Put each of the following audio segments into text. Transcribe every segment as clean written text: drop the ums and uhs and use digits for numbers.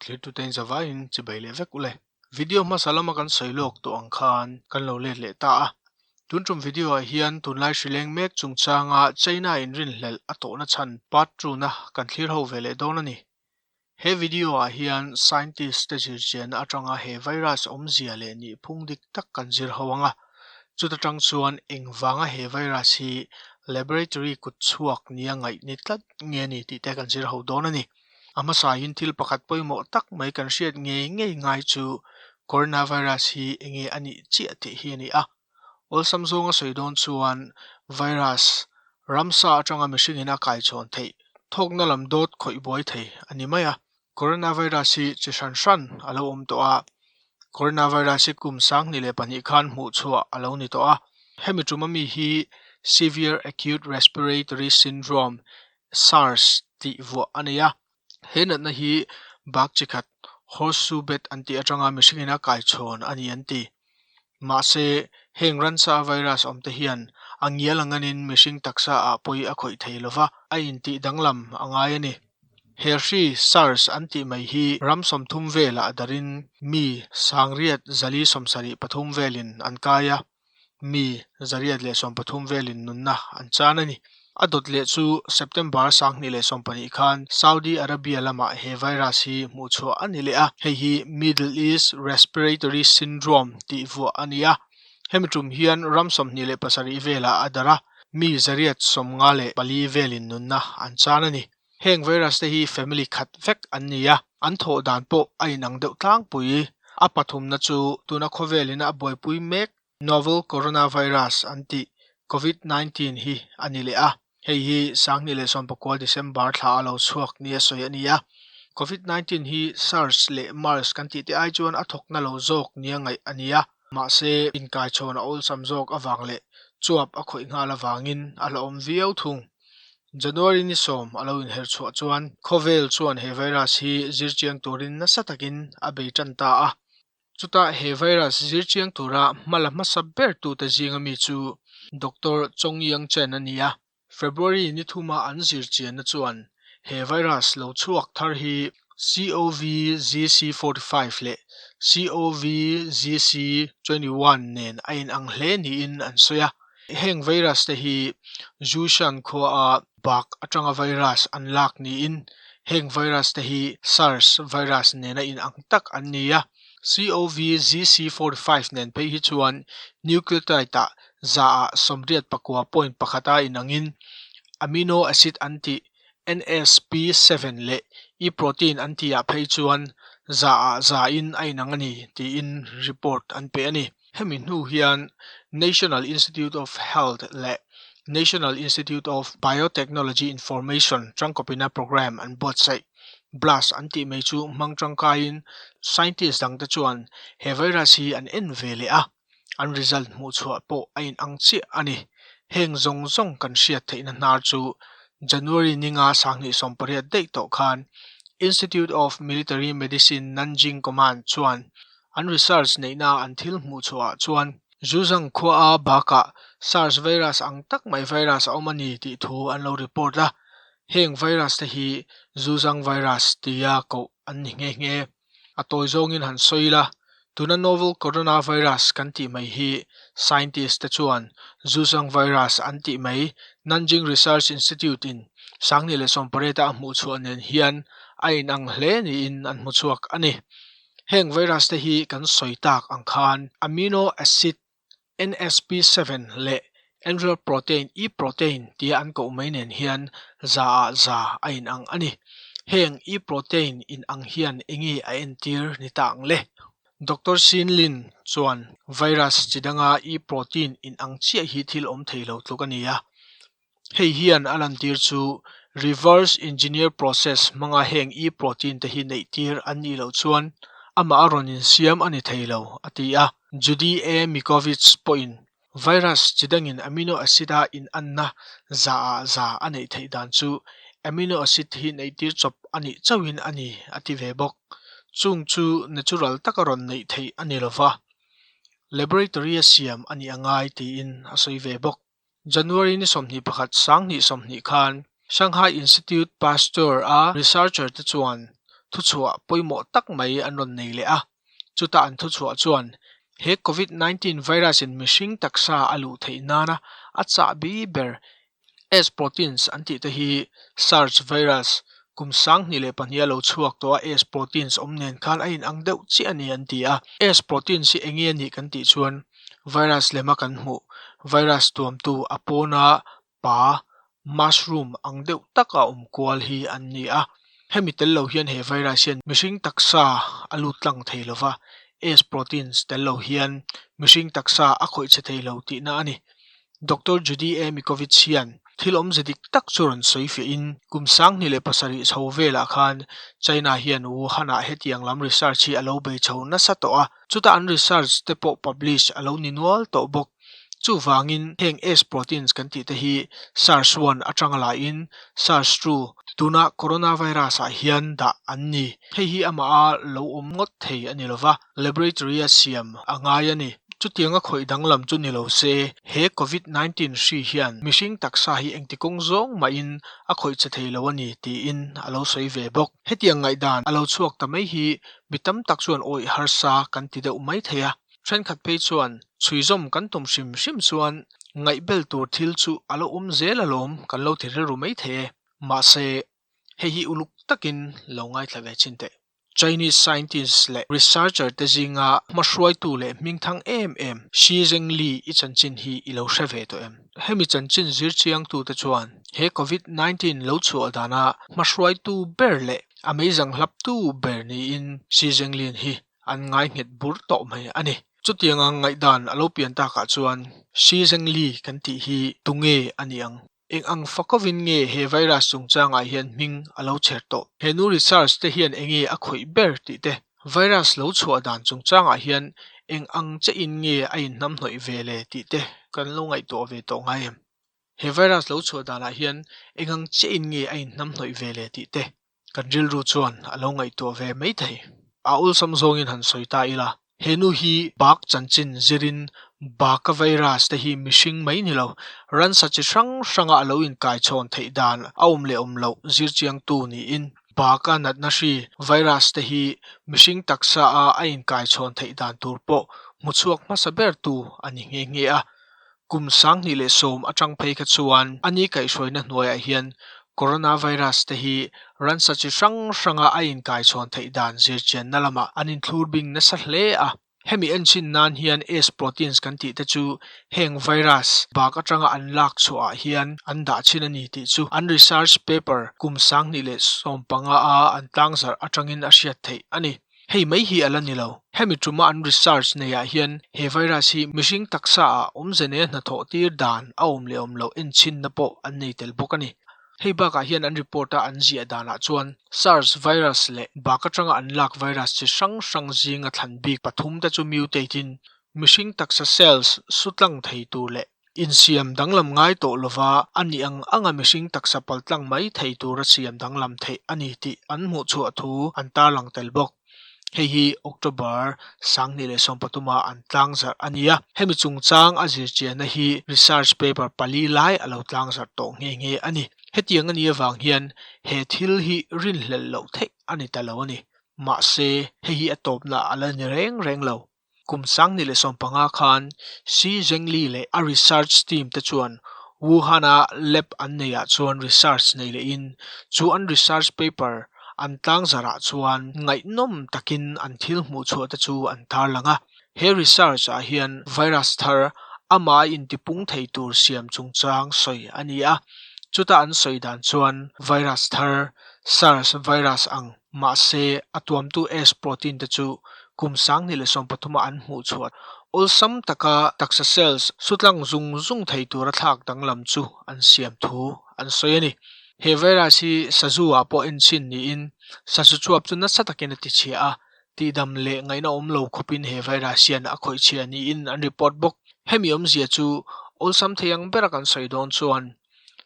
Thlirtute in zavaiin chibai leh vek ule. Video hmasa lama kan sawi lawk tawh ang khan kan lo let leh ta a. Tun tum video ah hian tunlai hrileng mek chungchanga China in rinhlelh a tawhna chhan part two-na kan thlir ho ve leh dawn a ni. He video ah hian scientist te zirchianna atanga he virus awmzia leh nihphung dik tak kan zir ho ang a, chuta tang chuan engvanga he virus hi laboratory kut chhuak nia ngaih ni tlat nge ni tih te kan zir ho dawn a ni. A hmasain thil pakhat pawimawh tak mai kan hriat ngei ngei ngai chu coronavirus hi enge a nih chiah tih hi a ni a. Awlsam zawnga sawi dawn chuan virus ramsa atanga mihringin a kaichhawn theih thawkna lam dawt khawih buai thei a ni mai a. Coronavirus hi chi hran hran a lo awm tawh a, coronavirus hi kum 2002 khan hmuh chhuah a lo ni tawh a. Hemi tum ami hi Severe Acute Respiratory Syndrome, SARS, tih vuah a nei a. He natna hi bak chi khat horseshoe bat an tih atanga mihringin a kaichhawn a ni an ti. Mahse, heng ransa virus awmte hian a ngial a nganin mihring taksa ah pawi a khawih thei lova, a intih danglam a ngai a ni. He hri SARS an tih mai hi ram 30 velah darin mi 8473 velin an kai a. Mi 113 velin nunna an chan a ni. A dawt leh chu September 2012 khan Saudi Arabia lamah he virus hi hmuh chhuah a ni leh a, hei hi Middle East Respiratory Syndrome tih vuah a ni a. Hemi tum hian ram 27 velah a darh a, mi 154 velin nunna an chan a ni. Heng virus te hi family khat vek an ni a, an thawh dan pawh a inang deuh tlangpui. A pathumna chu tuna khawvelin a buaipui mek novel coronavirus an tih Covid 19 hi a ni leh a, hei hi 2019 December thla a lo chhuak nia sawi a ni a. Covid 19 hi SARS leh MERS kan tih te ai chuan a thawkna lo zawk nia ngaih a ni a, mahse inkaichhawn a awlsam zawk avang leh chuap a khawih nghal avangin a hlauhawm viau thung. January ni 10 a lo inher chhuah chuan khawvel chuan he virus hi zirchiang turin nasa takin a bei tan ta a. Chutah he virus zirchiang tura hma la hmasa ber tute zinga mi chu Doctor Chong Yang Chen a ni a. February ni thuma an zirchianna chuan he virus lo chhuak thar hi CoVZC45 leh CoVZC21 nen a inang hle niin an sawi a. Heng virus te hi Zhoushan khuaa bak atanga virus an lak niin heng virus te hi SARS virus nena inang tak an ni a. CoVZC45 nen phei hi chuan nucleotide ah 89.1% a inangin amino acid an tih NSP7 leh E-protein an tihah phei chuan 100% in a inang a ni tiin report an pe a ni. Hemi hnu hian National Institute of Health leh National Institute of Biotechnology Information tangkawpina program an buatsaih. Blast an tih mai chu hmang tangkaiin scientist dangte chuan he virus hi an en ve leh a, an result hmuh chhuah pawh a inang chiah a ni. Heng zawng zawng kan hriat theihna hnar chu January ninga 2018 daih tawh khan Institute of Military Medicine Nanjing Command chuan an research neihna an thil hmuh chhuah ah chuan Zhuzhang khuaa bakah SARS virus ang tak mai virus a awm a ni tih thu an lo report a, heng virus te hi Zhuzhang virus tia koh an ni nghe nghe. A tawi zawngin han sawi ila, tuna novel coronavirus kan tih mai hi scientist te chuan Zhuzhang virus an tih mai Nanjing Research Institute in 2018 a hmuh chhuah nen hian a inang hle niin an hmu chhuak a ni. Heng virus te hi kan sawi tak ang khan amino acid NSP7 leh envelope protein E protein tia an koh mai nen hian 100% a inang a ni. Heng E protein inang hian enge a entir ni ta ang le? Doctor Xin Lin chuan virus chi danga E protein inang chiah hi thil awm thei lo tluk a ni a. Hei hian a lantir chu reverse engineer process hmanga heng E protein te hi neih tir an nih loh chuan amah a rawn insiam a ni thei lo, a ti a. Judy A. Mikovits pawhin virus chi dangin amino acid a inanna 100% a neih theih dan chu amino acid hi neih tir chawp a nih chauhin a ni, a ti ve bawk. Chung chu natural taka rawn neih theih a ni lova, laboratory a siam a nih a ngai tiin a sawi ve bawk. January ni 21 2020 khan Shanghai Institute Pasteur a researcher te chuan thuchhuah pawimawh tak mai an rawn nei leh a. Chuta an thuchhuah chuan he Covid 19 virus in mihring taksa a luh theih nana a chahbi ber S proteins an tih te hi SARS virus kum 2002 a lo chhuak tawh a S proteins awm nen khan a inang deuh chiah a ni an ti a. S proteins hi eng nge a nih kan tih chuan virus lema kan hmuh virus tuamtu a pawna pa mushroom ang deuh taka awm kual hi an ni a. Hemi tel lo hian he virus hian mihring taksa a lut tlang thei lova, S proteins tel lo hian mihring taksa a khawih chhe thei lo tihna a ni. Doctor Judy A. Mikovits hian thil awmze dik tak chu rawn sawi fiahin kum 2007 chho velah khan China hian Wuhan-ah hetiang lam research hi a lo bei chho nasa tawh a, chuta an research te pawh publish a lo ni nual tawh bawk. Chuvangin heng S proteins kan tih te hi SARS 1 atanga laiin SARS 2 tuna coronavirus ah hian dah an ni. Hei hi amah a lo awm ngawt thei a ni lova, laboratory a siam a ngai a ni. Chutianga khawih danglam chu ni lo se, he Covid 19 hri hian mihring taksa hi engti kawng zawng mahin a khawih che thei lo a ni tiin a lo sawi ve bawk. Hetiang ngaihdan a lo chhuak ta mai hi mi tam tak chuan awih harsa kan ti deuh mai thei a. Thenkhat phei chuan chhuizawm kan tum hrim hrim chuan ngaihbel tur thil chu a lo awm zel alawm kan lo ti rilru mai thei e. Mahse, hei hi uluk takin lo ngaithla ve chin teh. Chinese scientist leh researcher te zinga hmahruaitu leh hmingthang em em Shi Zhengli i chanchin hi i lo hre ve tawh em? Hemi chanchin zirchiangtute chuan he Covid 19 lo chhuah dana hmahruaitu ber leh a meizang hlaptu ber niin Shi Zhenglin hi an ngai nghet bur tawh mai a ni. Chutianga ngaihdan a lo pian takah chuan Shi Zhengli kan tih hi tunge a ni ang? Eng ang fakovin nge he virus chungchangah hian hming a lo chher tawh? He nu research te hian eng nge a khawih ber tih te, virus lo chhuah dan chungchangah hian eng ang chein nge a inhnamhnawih ve le tih te kan lo ngaihtuah ve tawh ngai em? He virus lo chhuah danah hian eng ang chein nge a inhnamhnawih ve le tih te kan rilru chuan a lo ngaihtuah ve mai thei. A awlsam zawngin han sawi ta ila, he nu hi bak chanchin zirin baka virus te hi mihring mai ni lo, ransa chi hrang hranga a lo inkaichhawn theih dan a awm leh awm loh zirchiangtu niin baka natna hri virus te hi mihring taksa a a inkaichhawn theih dan tur pawh hmuchhuak hmasa bertu a ni nghe nghe a. Kum 2010 atang phei kha chuan a ni kaihhruaina hnuaiah hian coronavirus te hi ransa chi hrang hranga a inkaichhawn theih dan zirchianna lamah an inthlur bing nasa hle a. Hemi enchin nan hian S proteins kan tih te chu heng virus bak atanga an lak chhuahah hian an dah chhin a ni tih chu an research paper kum 2015 a an tlangzarh atangin a hriat theih a ni. Hei mai hi a la ni lo. Hemi tuma an research neiah hian he virus hi mihring taksa ah awmze neia hnathawh tir dan a awm leh awm loh enchinna pawh an nei tel bawk a ni. Hei bakah hian an report a an ziah danah chuan SARS virus leh bak atanga an lak virus chi hrang hrang zinga thlan bik pathum te chu mutate in mihring taksa cells sutlang thei tur leh Insiam danglam ngai tawh lova a nih ang anga mihring taksa paltlang mai thei tura siam danglam theih a ni tih an hmuhchhuah thu an tarlang tel bawk. Hei hi October 2013 a an tlangzarh a ni a, hemi chungchang a zirchianna hi research paper pali lai a lo tlangzarh tawh nghe nghe a ni. Hetiang a nih avang hian he thil hi rinhlelh loh theih a ni ta lo a ni. Mahse, hei hi a tawpna a la ni reng reng lo. Kum 2015 khan Shi Zhengli leh a research team te chuan Wuhan-a lab an neihah chuan research nei lehin chu an research paper an tlangzarah chuan ngaihnawm takin an thil hmuhchhuah te chu an tarlang a. He research ah hian virus thar amah a intipung thei tur siam chungchang sawi a ni a. Chuta an sawi dan chuan virus thar SARS virus ang Mahse, a tuamtu S protein te chu kum 2013 a an hmuh chhuah awlsam taka taksa cells sutlang zung zung thei tura thlak danglam chu an siam thu an sawi a ni. He virus hi sazu ah pawh enchhin niin sazu chuap chu nasa takin a tichhia a, tihdam leh ngaihna awm lo khawpin he virus hian a khawih chhia niin an report bawk. Hemi awmzia chu awlsam thei ang bera kan sawi dawn chuan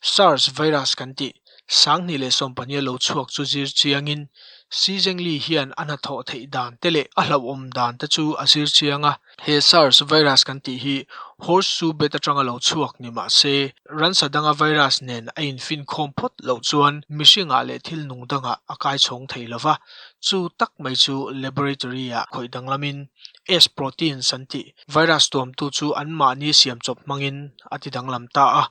SARS virus kan tih 2014 lo chhuak chu zir chiangin Xi Zhengli hian a hnathawh theih dan te leh a hlauhawm dan te chu a zir chiang a. He SARS virus kan tih hi horseshoe bat atanga lo chhuak ni mah se, ransa danga virus nen a infinkhawm phawt loh chuan mihringah leh thil nung dangah a kai chhawng thei lo va, chu tak mai chu laboratory-ah khawih danglamin S proteins an tih virus tuamtu chu anmahni siamchawp hmangin a ti danglam ta a.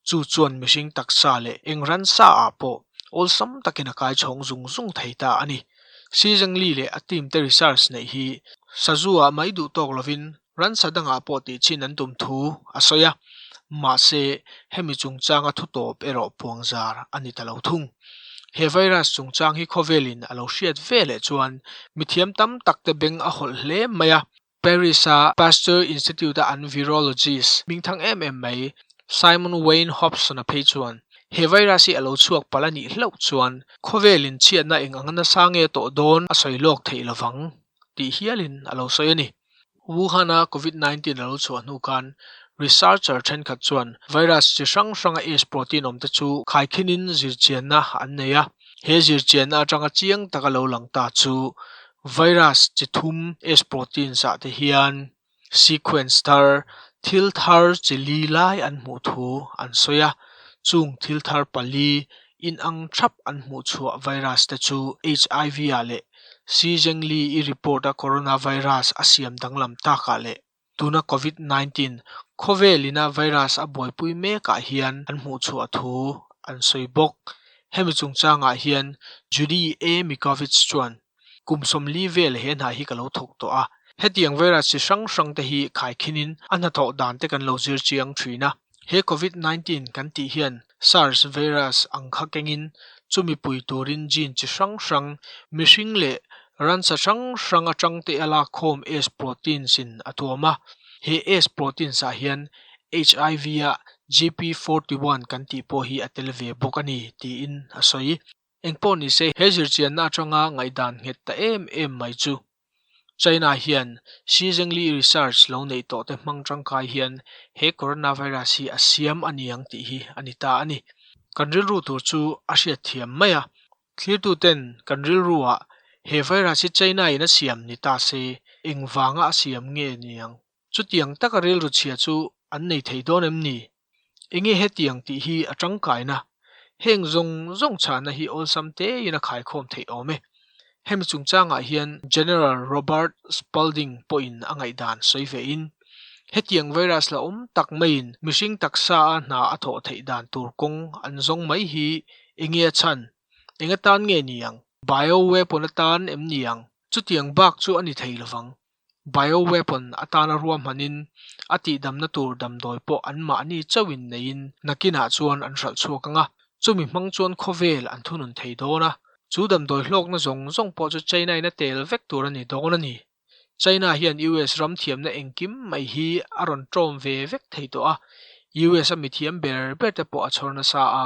Chu chuan mihring taksa leh eng ransa ah pawh awlsam takin a kai chhawng zung zung thei ta a ni. Xi Zhengli leh a team te research neih hi sazu ah mai duh tawk lovin ransa dangah pawh tih chhin an tum thu a sawi a, mahse hemi chungchanga thu tawp erawh puangzar a ni ta lo thung. He virus chungchang hi khawvelin a lo hriat ve leh chuan mithiam tam tak te beng a hawlh hle mai a. Paris-a Pasteur Institute-a an virologist hmingthang em em mai Simon Wayne Hobson-a phei chuan he virus hi a lo chhuak palh a nih hlauh chuan khawvelin chhiatna eng ang nasa nge tawh dawn a sawi lawk theih lovang tih hialin a lo sawi a ni. Wuhan-a Covid 19 a lo chhuah hnu khan researcher thenkhat chuan virus chi hrang hranga S protein awmte chu khaikhinin zirchianna an nei a, he zirchianna atanga chiang taka lo lang ta chu Virus chi thum S proteins ah te hian sequence thar, thil thar chi li lai an hmuh thu an sawi a, chung thil thar pali inang thap an hmuh chhuah virus te chu HIV ah leh Xi Zhengli i report a coronavirus a siam danglam takah leh tuna Covid 19 khawvel ina virus a buaipui mekah hian an hmuh chhuah thu an sawi bawk. Hemi chungchangah hian Judy A. Mikovits chuan, Kum 40 vel he hna hi ka lo thawk tawh a, hetiang virus chi hrang hrang te hi khaikhinin a hnathawh dan te kan lo zir chiang thin a. He Covid 19 kan tih hian SARS virus ang kha kengin chumi pui turin gene chi hrang hrang, mihring leh ransa hrang hrang atang te a lakkhawm S proteins in a tuam a. He S proteins ah hian HIV a gp41 kan tih pawh hi a tel ve bawk a ni, tiin a sawi. Engpawh nise he zirchianna atanga ngaihdan nghet ta em em mai chu China hian Xi Zhengli research lo neih tawh te hmang tangkai hian he coronavirus hi a siam a ni ang tih hi a ni ta a ni. Kan rilru tur chu a hriatthiam mai a, thlirtu ten kan rilru ah he virus hi China in a siam ni ta se engvanga a siam nge ni ang? Chutiang taka rilru chhia chu an nei thei dawn em ni? Enge hetiang tih hi a tangkaina? Heng zawng zawng chhahna hi awlsam tein a khaikhawm theih awm e. Hemi chungchangah hian General Robert Spalding pawhin a ngaihdan sawi vein, Hetiang virus la awm tak maiin mihring taksa a hna a thawh theih dan tur kawng an zawng mai hi enge a chhan? Eng atan nge ni ang? Bioweapon atan em ni ang? Chutiang bak chu a ni thei lovang. Bioweapon atana ruahmanin a tihdamna tur damdawi pawh anmahni chauhin neiin nakinah chuan an hralh chhuak ang a, chumi hmang chuan khawvel an thunun thei dawn a. Chu damdawi hlawkna zawng zawng pawh chu China-in a tel vek tur a ni dawn a ni. China hian US ram thiamna engkim mai hi a rawn ṭawm ve vek thei tawh a, US a mithiam ber ber te pawh a chhawr nasa a,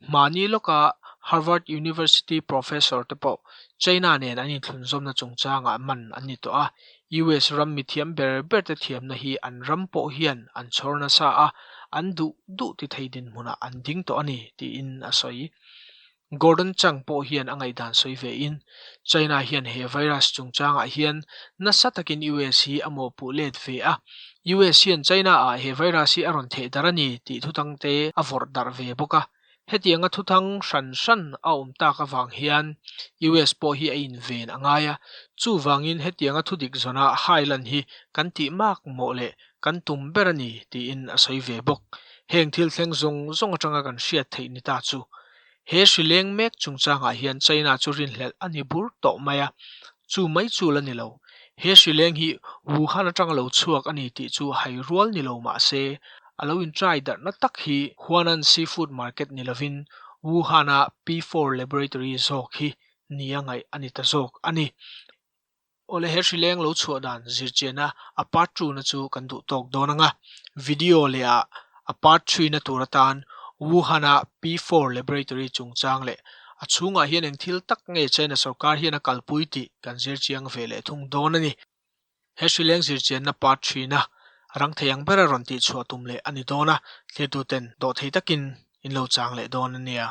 hmahni lawka Harvard University professor te pawh China nen an inthlunzawmna chungchangah man an ni tawh a, US ram mithiam ber ber te thiamna hi an ram pawh hian an chhawr nasa a, an duh duh ti thei dinhmunah an ding tawh a ni, tiin a sawi. Gordon Chang pawh hian a ngaihdan sawi ve in, China hian he virus chungchangah hian nasa takin US hi a mawhpuh let ve a, US hian China ah he virus hi a rawn theh darh a ni tih thutangte a vawrh darh ve bawk a, Hetianga thuthang hran hran a awm tak avang hian US pawh hi a inven a ngai a, chuvangin hetianga thudik zawnah hailan hi kan tih mak mawh leh kan tum ber a ni tiin a sawi ve bawk. Heng thil thleng zawng zawng atanga kan hriat theih ni ta chu he hri leng mek chungchangah hian China chu rinhlelh a ni bur tawh mai a, chu mai chu la ni lo. He hri leng hi Wuhan atanga lo chhuak a ni tih chu hai rual ni lo mah se, a lo intrai darhna tak hi Huanan Seafood Market ni lovin Wuhan-a P4 Laboratory zawk hi nia ngaih a ni ta zawk a ni. Awle he hri leng lo chhuah dan zirchiana a part two na chu kan duh tawk dawn ang a, video leh ah a part three na tur atan Wuhan-a P4 Laboratory chungchang leh a chhungah hian eng thil tak nge China sorkar hian a kalpui tih kan zirchiang ve leh thung dawn a ni. He hri leng zirchianna part three na rang thei ang bera rawn tihchhuah tum leh a ni dawn a, thlirtuten dawhthei takin in lo chang leh dawn a nia.